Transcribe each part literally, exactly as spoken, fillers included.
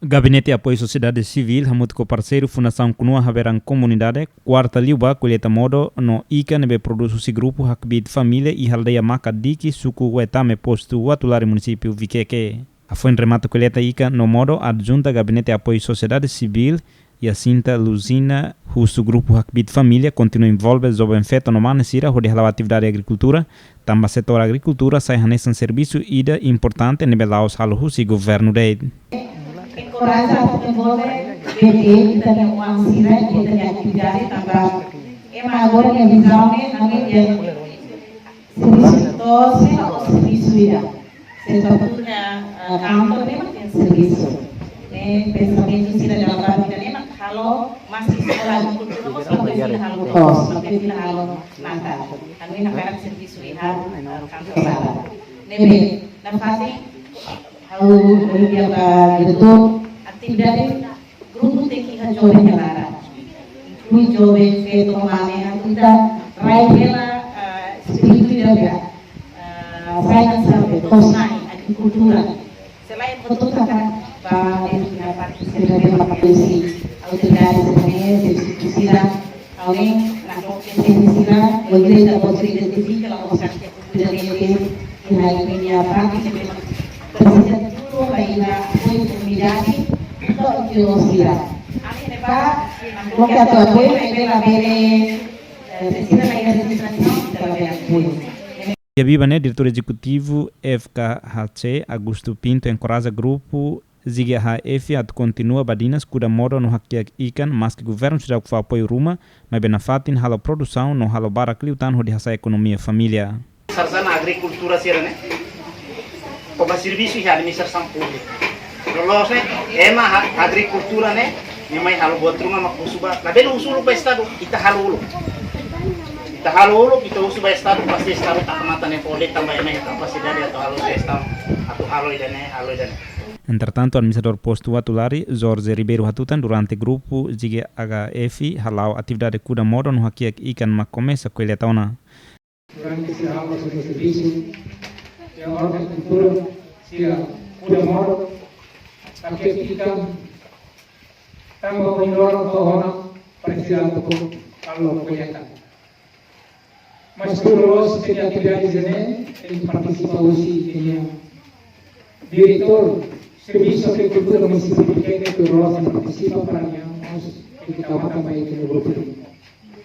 Gabinete Apoiu Sosiedade Sivíl hamutuk ho parseiru Fundasaun KNUA haberan komunidade, kuarta liubá kolleita modo no ika ne'ebé produz husi grupu Hakbiit Família iha aldeia Makadiki, suku Uaitame, postu Uatulari, munisípiu Vikeke. Hafoin remata kolleita ika no modo, adjunta Gabinete Apoiu Sosiedade Sivíl, Jacinta Luzina, husu grupu Hakbiit Família kontinua envolve joven feto no mane sira hodi hala'o atividade agrikultura, tanba setór agrikultura sai hanesan servisu ida importante ne'ebé la'ós halo husi governu de'it. Enkoraja atu envolve bele ita-nia oan sira iha ita-nia atividade tanba ema agora nia vizaun ne'e ami servisu to'o sei la'o servisu ida. Se ita tuur iha, eh, kantor ne'e mak servisu. Ne'e pensamentu sira dalam parte ida-ne'e mak halo, maski eskola agrikultura mós lakohi fila halo kos, lakohi fila halo natar. Anu ina karak servisu iha, eh, kantor laran. Ne'ebé, nafatin, ha'u liga ba diretór, atividade grupu tenke iha joven nia laran. Inklui joven, feto, mane, atu ita rai hela, eh, espíritu ida, eh, sai hanesan be, to'os-na'in, agrikultura. Selain hotu taka ba, eh, ina parte sira be, ba, husi autoridade sira be, husi sira, além, na koke sira, o igreja pode identificar, la, o sea, Durante ita-nia parte ne'ebé presiza tuur ba iha apoiu komunidade, to'o iha sira. Ami ne'ebá, loke atu apoiu, ne'ebé labele, eh, presiza ba iha rejistrasaun, ita labele apoiu. Iha biban ne'e, Diretór Ezekutivu F K H C, Augusto Pinto, enkoraja grupu Zige H F atu kontinua badinas kuda modo no hakiak ikan, maski governu seidauk fó apoiu ruma, maibé nafatin halo produsaun no halo barak liután hodi hasa'e ekonomia família. Sarjana agrikultura sira ne'e, koko ba servisu iha administrasaun públika. Loloos ne'e, ema ha-, agrikultura ne'e, ema mai halo buat ruma mak husu ba, labele husu uluk ba estadu, ita halo uluk. Ita halo uluk, ita husu ba estadu, pasti estadu taka matan ne'e fó de'it tanba ema iha kapasidade atu halo jestaun, atu halo ida-ne'e, halo ida-ne'e. Entretantu, administradór postu Uatulari, Jorge Ribeiro hatutan durante grupu Zige H F hala'o atividade kuda modo no hakiak ikan mak komesa kolleita ona. Durante sira halo sira servisu, iha hortikultura, sira kuda modo, hakiak ikan, tanba ohin loron to'o ona, presiza atu halo kolleita. Mas tuir loloos ita-nia atividade ne'e, tenke partisipa husi ita-nia diretór servisu agrikultura munisípiu Vikeke, tuir loloos tenke partisipa para nia mós tenke tau matan ba ita-nia grupu.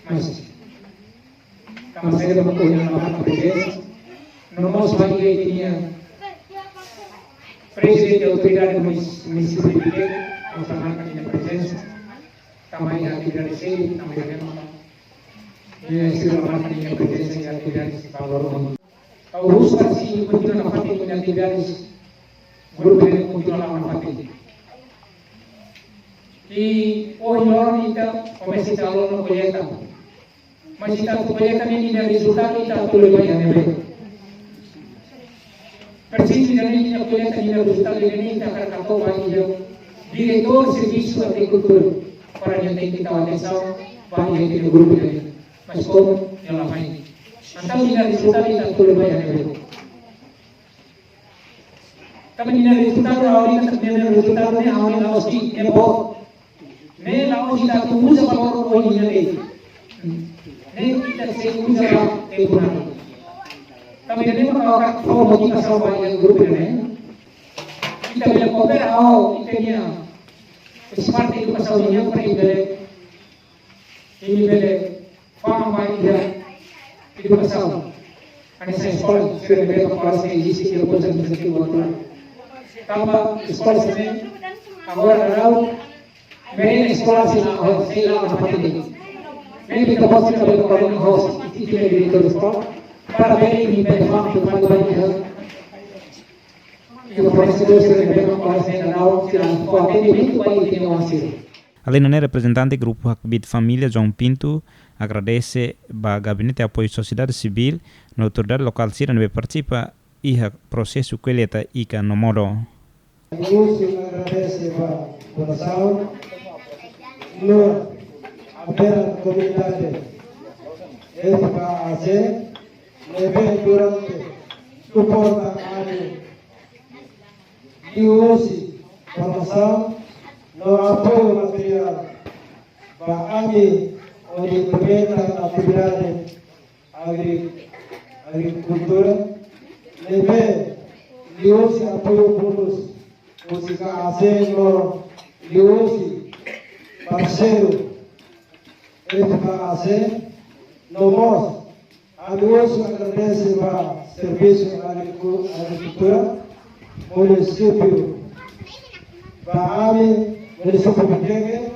Mas, tanba saida mak ohin la marka prezensa, no mós ba iha ita-nia prezidente autoridade munis-, munisípiu Vikeke, mós la marka nia prezensa, tanba iha atividade seluk, tanba iha ne'ebá. Eh, sira la marka nia prezensa iha atividade valór umanu. Ha'u husu para sira kontinua nafatin ho nia atividade, grupu ne'e kontinua nafatin. I ohin loron ita komesa ita halo ona kolleita. Mas ita atu kolleita ne'e nia rezultadu ita atu lori ba iha ne'ebé. Presiza ida-ne'e nia kolleita nia rezultadu ida-ne'e ita hakarak hato'o ba iha diretór servisu agrikultura para nia tenke tau atensaun ba iha ita-nia grupu ida-ne'e. Mas komu nia la mai. Entaun nia rezultadu ita atu lori ba iha ne'ebé. Tanba nia rezultadu, ha'u-nia, nia rezultadu ne'e ha'u-nia la'ós de'it, ne'e boot. Ne'e la'ós ita atu uza valór ohin ne'e. Ne'e ita sei uza ba tempu nada. Tanba ne'e mak ha'u hakarak fó motivasaun ba iha grupu ne'e. Ita bele koopera ho ita-nia, husi parte edukasaun nian para ita bele, ita bele fa'an ba iha edukasaun. Hanesan eskola, sira ne'ebé mak kuaze eziste iha Postu Administrativu Uatulari. Tanba eskola sira-ne'e agora daudaun, maioria eskola sei la, sei la ona parte de'it. Ne'e ita pode sei bele koordena ho ita-nia diretór eskola para bele ita bele fa'an ba iha, iha fornecedór sira ne'ebé mak kuaze daudaun sira fó atendimentu ba ita-nia oan sira. Além ne'e, reprezentante grupu Hakbiit Família, João Pinto, agradese ba Gabinete Apoiu Sosiedade Sivíl no autoridade lokál sira ne'ebé partisipa iha prosesu kolleita ikan no modo. Husu agradese ba Fundasaun no haberan komunidade F K H C ne'ebé durante suporta ami liuhusi formasaun, no apoiu materiál ba ami hodi implementa atividade agri, agrikultura, ne'ebé liuhusi apoiu fundus husi K A C no liuhusi parseiru F K A C, no mós ami mós agradese ba servisu agriku-, agrikultura munisípiu ba ami munisípiu Viqueque.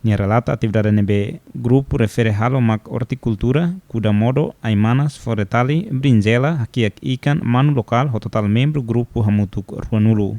Nia relata atividade ne'ebé grupu refere halo mak ortikultura, kuda modo, ai-manas, fore tali, brinjela, hakiak ikan, manu lokál, ho totál membru grupu hamutuk ruanulu.